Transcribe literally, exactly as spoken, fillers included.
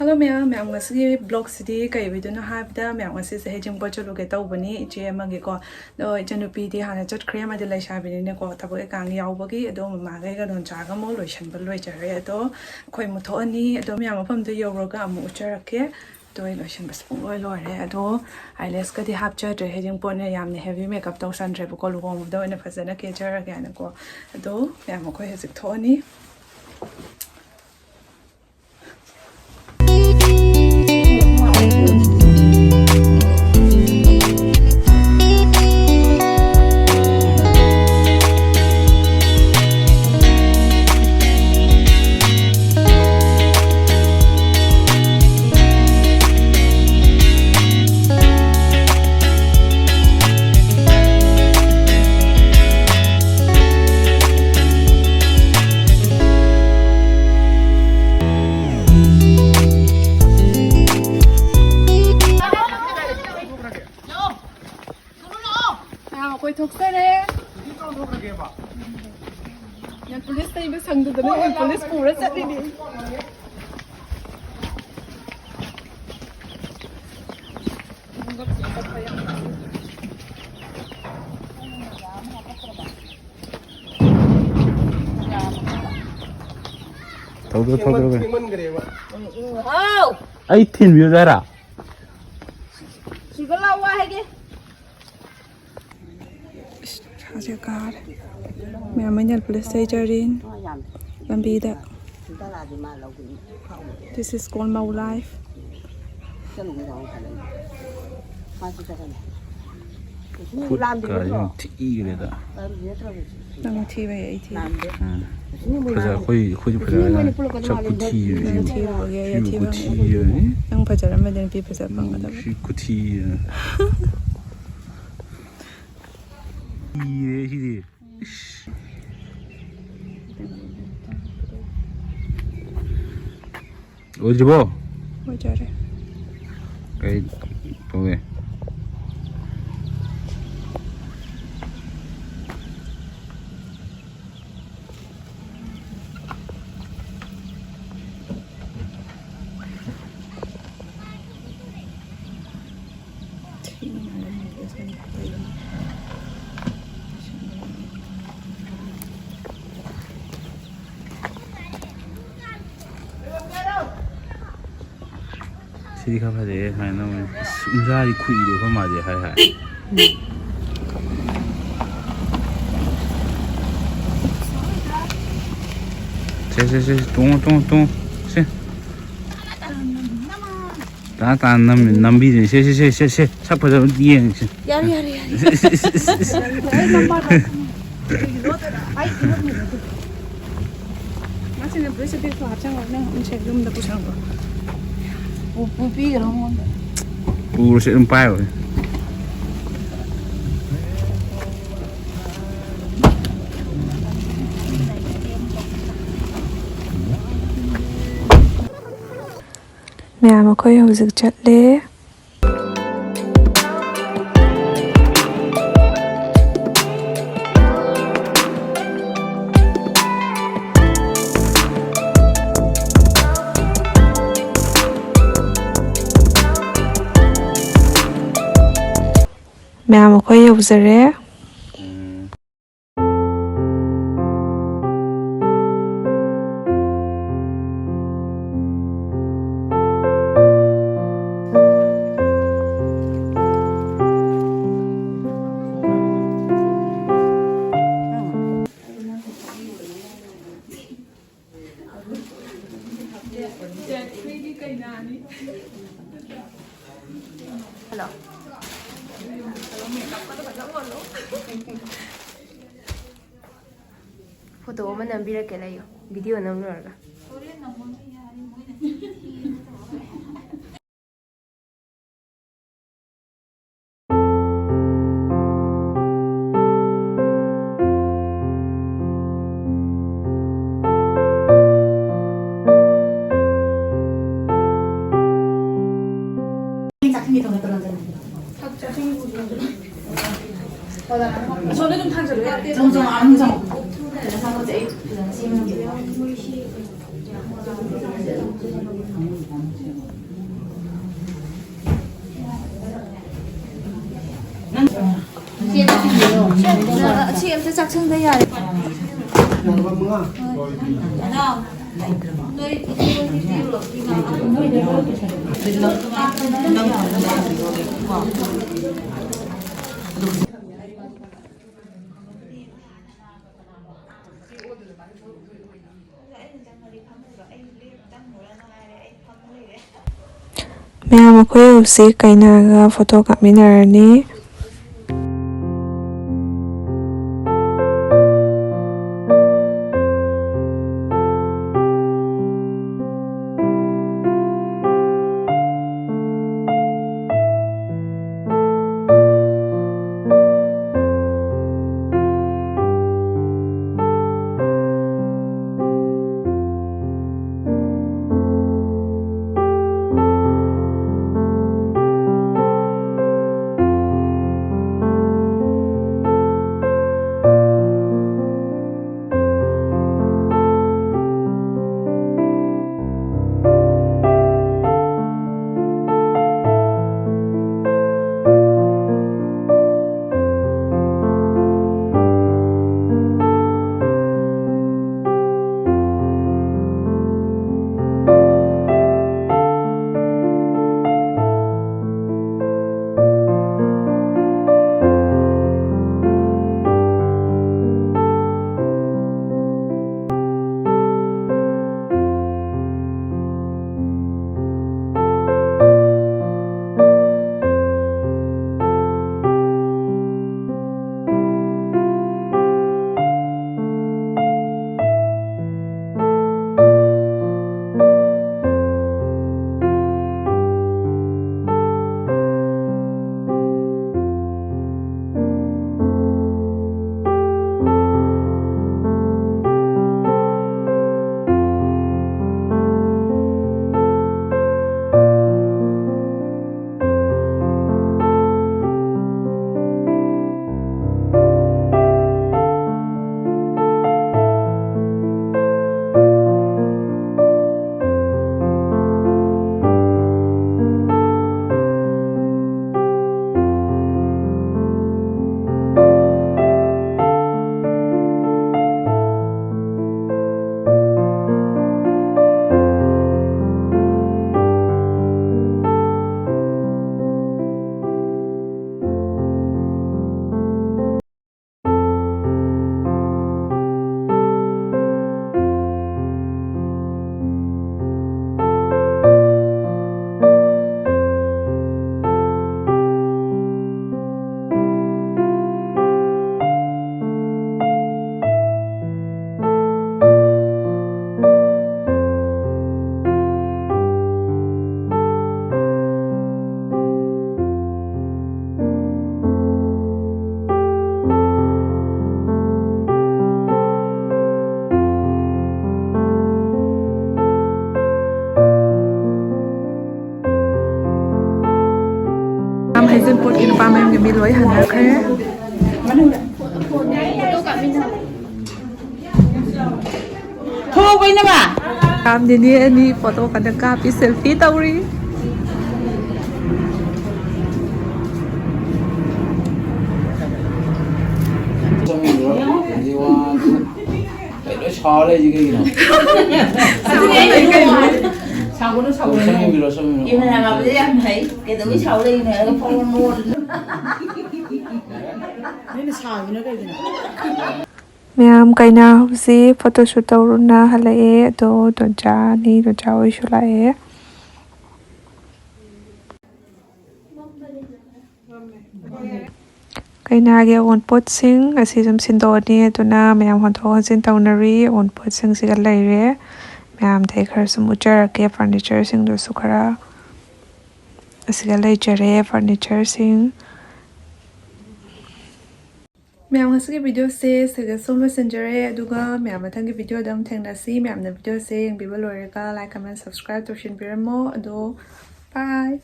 Hello ꯃꯌꯥꯝ, ꯃꯌꯥꯝ ꯉꯁꯤꯒꯤ ꯕ꯭ꯂꯣꯒꯁꯤꯗꯤ ꯀꯩ ꯑꯣꯏꯗꯣꯏꯅꯣ ꯍꯥꯏꯕꯗ, ꯃꯌꯥꯝ ꯉꯁꯤꯁꯦ ꯍꯩꯖꯤꯡꯄꯣꯠ ꯆꯠꯂꯨꯒꯦ ꯇꯧꯕꯅꯤ ꯏꯆꯦ ꯑꯃꯒꯤꯀꯣ꯫ ꯑꯗꯣ ꯏꯆꯟꯅꯨꯄꯤꯗꯤ ꯍꯥꯟꯅ ꯆꯠꯈ꯭ꯔꯦ, ꯃꯥꯗꯤ ꯂꯩꯁꯥꯕꯤꯅꯤꯅꯀꯣ, ꯊꯕꯛ ꯏꯪꯈꯥꯡ ꯌꯥꯎꯕꯒꯤ꯫ ꯑꯗꯣ ꯃꯃꯥꯒꯩꯒ ꯅꯣꯟꯆꯥꯒ ꯑꯃꯨꯛ ꯂꯣꯏꯁꯟꯕ ꯂꯣꯏꯖꯔꯦ꯫ ꯑꯗꯣ ꯑꯩꯈꯣꯏ ꯑꯃꯨꯛ ꯊꯣꯛꯑꯅꯤ꯫ ꯑꯗꯣ ꯃꯌꯥꯝ ꯃꯐꯝꯗꯣ ꯌꯧꯔꯒ ꯑꯃꯨꯛ ꯎꯠꯆꯔꯛꯀꯦ꯫ ꯑꯗꯣ ꯑꯩ ꯂꯣꯏꯁꯟꯕꯁꯦ ꯄꯨꯡꯂꯣꯏ ꯂꯣꯏꯔꯦ꯫ ꯑꯗꯣ eyelash ꯀꯗꯤ ꯍꯥꯞꯆꯗ꯭ꯔꯦ, ꯍꯩꯖꯤꯡꯄꯣꯠꯅ ꯌꯥꯝꯅ heavy makeup ꯇꯧꯁꯟꯗ꯭ꯔꯦꯕꯀꯣ, ꯂꯨꯍꯣꯡꯕꯗ ꯑꯣꯏꯅ ꯐꯖꯅ ꯀꯦꯖꯔꯒꯦꯅꯀꯣ꯫ ꯑꯗꯣ ꯃꯌꯥꯝ ꯑꯩꯈꯣꯏ ꯍꯧꯖꯤꯛ ꯊꯣꯛꯑꯅꯤ꯫ ꯃꯌꯥꯝ ꯑꯩꯈꯣꯏ ꯊꯣꯛꯆꯔꯦ꯫ ꯅꯦꯜ ꯄꯣꯂꯤꯁ ꯇꯩꯕ ꯁꯪꯗꯗꯅ ꯅꯦꯜ ꯄꯣꯂꯤꯁ ꯄꯨꯔ ꯆꯠꯂꯤꯅꯤ꯫ ꯊꯧꯗ꯭ꯔꯣ, ꯊꯧꯗ꯭ꯔꯣ, ꯀꯩꯅꯣ? ꯍꯥꯎ! ꯑꯩ ꯊꯤꯟꯕꯤꯌꯨ ꯍꯥꯏꯔ? ꯁꯤꯗ ꯂꯥꯛꯑꯣ ꯍꯥꯏꯒꯦ꯫ ꯏꯁ, ꯏꯁꯥꯁꯦ ꯀꯥꯔꯦ꯫ ꯃꯌꯥꯝ ꯑꯩꯅ ꯄꯨꯂꯤꯁ ꯆꯩꯖꯔꯤꯟ ꯂꯝꯕꯤꯗ꯫ This is called ꯃꯧ life꯫ ꯈꯨꯠꯀꯥꯁꯦ ꯌꯥꯝ ꯊꯤꯈ꯭ꯔꯦꯗ꯫ ꯅꯪ ꯊꯤꯕꯩ ꯑꯩ ꯊꯤꯕ꯫ ꯎꯝ꯫ ꯐꯖ-, ꯑꯩꯈꯣꯏ, ꯑꯩꯈꯣꯏꯁꯨ ꯐꯖꯅ ꯁꯛ ꯈꯨꯊꯤꯁꯦ ꯌꯦꯡꯉꯨ꯫ ꯅꯪ ꯊꯤꯕꯒꯤ ꯑꯩ ꯁꯤ ꯑꯊꯤꯕ ꯑꯃ ꯈꯨꯊꯤꯁꯦ ꯌꯦꯡꯉꯨ꯫ ꯅꯪ ꯐꯖꯔꯝꯃꯗꯤ ꯅꯨꯄꯤ ꯐꯖ ꯐꯪꯒꯗꯕ꯫ ꯁꯤ ꯈꯨꯊꯤꯁꯦ꯫ ꯊꯤꯔꯦ ꯁꯤꯗꯤ꯫ ꯏꯁ꯫ ꯑꯣꯏꯗ꯭ꯔꯤꯕꯣ? ꯑꯣꯏꯖꯔꯦ꯫ ꯀꯩ ꯇꯧꯋꯦ? ꯁꯤꯗꯤ ꯈꯔ ꯐꯖꯩꯌꯦ ꯁꯨꯃꯥꯏꯅ ꯇꯧꯕꯅꯤ꯫ ꯑꯁ, ꯎꯟꯖꯥꯗꯤ ꯈꯨꯏꯗꯣ ꯑꯩꯈꯣꯏ ꯃꯥꯗꯤ ꯍꯥꯏ ꯍꯥꯏ꯫ ꯁꯦ, ꯁꯦ, ꯁꯦ, ꯇꯣꯡꯉꯣ, ꯇꯣꯡꯉꯣ, ꯇꯣꯡꯉꯣ꯫ ꯁꯦ꯫ ꯇꯥ ꯇꯥ ꯅꯝ-, ꯅꯝꯕꯤꯗꯣꯏꯅꯤ꯫ ꯁꯦ, ꯁꯦ, ꯁꯦ, ꯁꯦ, ꯁꯦ꯫ ꯁꯛ ꯐꯖꯕ ꯌꯦꯡꯁꯦ꯫ ꯌꯥꯔꯦ, ꯌꯥꯔꯦ, ꯌꯥꯔꯦ꯫ ꯏꯁ, ꯏꯁ, ꯏꯁ, ꯏꯁ꯫ ꯑꯩ ꯅꯝꯕꯔꯗꯣ꯫ ꯀꯩꯒꯤꯅꯣꯗꯅ ꯑꯩ ꯄꯤꯔꯝꯃꯤꯗꯨꯗꯤ꯫ ꯃꯥꯁꯤꯅ ꯕ꯭ꯔꯦꯁ ꯕꯦꯒꯇꯣ ꯍꯥꯞꯆꯜꯂꯣ, ꯅꯪ ꯑꯃꯨꯛ ꯁꯦ ꯌꯨꯝꯗ ꯄꯨꯁꯜꯂꯛꯄ꯫ ꯄꯨ-, ꯄꯨ-, ꯄꯤꯈ꯭ꯔꯣ ꯃꯉꯣꯟꯗ꯫ ꯄꯨꯔꯁꯦ, ꯑꯗꯨꯝ ꯄꯥꯏꯔꯣ꯫ ꯃꯌꯥꯝ ꯑꯩꯈꯣꯏ ꯍꯧꯖꯤꯛ ꯆꯠꯂꯦ꯫ ꯃꯌꯥꯝ ꯑꯩꯈꯣꯏ ꯌꯧꯖꯔꯦ꯫ ꯍꯜꯂꯣ꯫ ꯐꯣꯇꯣ ꯑꯃ ꯅꯝꯕꯤꯔꯛꯀꯦ, ꯂꯩꯌꯣ, ꯚꯤꯗꯤꯑꯣ ꯅꯝ ꯂꯣꯏꯔꯒ꯫ ꯁꯤ ꯑꯝꯇ ꯆꯥꯛꯁꯪꯗ ꯌꯥꯔꯦ꯫ ꯃꯌꯥꯝ ꯑꯩꯈꯣꯏ ꯍꯧꯖꯤꯛ ꯀꯥꯏꯅꯔꯒ ꯐꯣꯇꯣ ꯀꯥꯞꯃꯤꯟꯅꯔꯅꯤ꯫ ꯍꯩꯖꯤꯡꯄꯣꯠꯀꯤ ꯅꯨꯄꯥ ꯃꯌꯨꯝꯒꯤ ꯃꯤ ꯂꯣꯏ ꯍꯟꯅꯈ꯭ꯔꯦ꯫ ꯊꯣꯛꯂꯛꯄꯩꯅꯕ꯫ ꯌꯥꯝ ꯅꯤꯅꯦ ꯑꯅꯤ ꯐꯣꯇꯣ ꯀꯟꯅ ꯀꯥꯞꯄꯤ, ꯁꯦꯜꯐꯤ ꯇꯧꯔꯤ꯫ ꯀꯩꯅꯣ ꯁꯥꯎꯔ ꯂꯩꯁꯤ ꯀꯩꯒꯤꯅꯣ? ꯁꯥꯎꯒꯅꯨ, ꯁꯥꯎꯒꯅꯨ꯫ ꯁꯦꯝꯃꯤꯔꯣ, ꯁꯦꯝꯃꯤꯔꯣ? ꯏꯃꯥꯟꯅꯕꯗꯤ ꯌꯥꯝ ꯍꯩ꯫ ꯀꯩꯗꯧꯕꯩ ꯁꯥꯎ ꯂꯩꯔꯤꯅꯣ ꯍꯥꯏꯔꯒ ꯐꯣꯔ ꯃꯣꯔ꯫ ꯅꯣꯏꯅ ꯁꯥꯎꯔꯤꯅ ꯀꯩꯒꯤꯅꯣ? ꯃꯌꯥꯝ ꯀꯩꯅꯥ ꯍꯧꯖꯤꯛ ꯐꯣꯇꯣꯁꯨꯠ ꯇꯧꯔꯨꯅ ꯍꯜꯂꯛꯑꯦ꯫ ꯑꯗꯣ ꯗꯣꯟꯆꯥ ꯑꯅꯤ, ꯗꯣꯟꯆꯥ ꯍꯣꯏꯁꯨ ꯂꯥꯛꯑꯦ꯫ ꯀꯩꯅꯥꯒꯤ ꯑꯑꯣꯟꯄꯣꯠꯁꯤꯡ ꯑꯁꯤ ꯁꯨꯝ ꯁꯤꯟꯗꯣꯛꯑꯅꯤ꯫ ꯑꯗꯨꯅ ꯃꯌꯥꯝ ꯍꯣꯟꯗꯣꯛ ꯍꯣꯟꯖꯤꯟ ꯇꯧꯅꯔꯤ꯫ ꯑꯑꯣꯟꯄꯣꯠꯁꯤꯡꯁꯤꯒ ꯂꯩꯔꯦ꯫ ꯃꯌꯥꯝꯗꯩ ꯈꯔ ꯁꯨꯝ ꯎꯠꯆꯔꯛꯀꯦ꯫ ꯐꯔꯅꯤꯆꯔꯁꯤꯡꯗꯨꯁꯨ ꯈꯔ ꯑꯁꯤꯒ ꯂꯩꯖꯔꯦ꯫ ꯐꯔꯅꯤꯆꯔꯁꯤꯡ꯫ ꯃꯌꯥꯝ, ꯉꯁꯤꯒꯤ ꯚꯤꯗꯤꯑꯣꯁꯦ ꯁꯤꯒ ꯁꯨꯝ ꯂꯣꯏꯁꯤꯟꯖꯔꯦ꯫ ꯑꯗꯨꯒ ꯃꯌꯥꯝ ꯃꯊꯪꯒꯤ ꯚꯤꯗꯤꯑꯣꯗ ꯑꯃꯨꯛ ꯊꯦꯡꯅꯁꯤ꯫ ꯃꯌꯥꯝꯅ ꯚꯤꯗꯤꯑꯣꯁꯦ ꯌꯦꯡꯕꯤꯕ ꯂꯣꯏꯔꯒ like, comment, subscribe ꯇꯧꯁꯤꯟꯕꯤꯔꯝꯃꯣ꯫ ꯑꯗꯣ bye꯫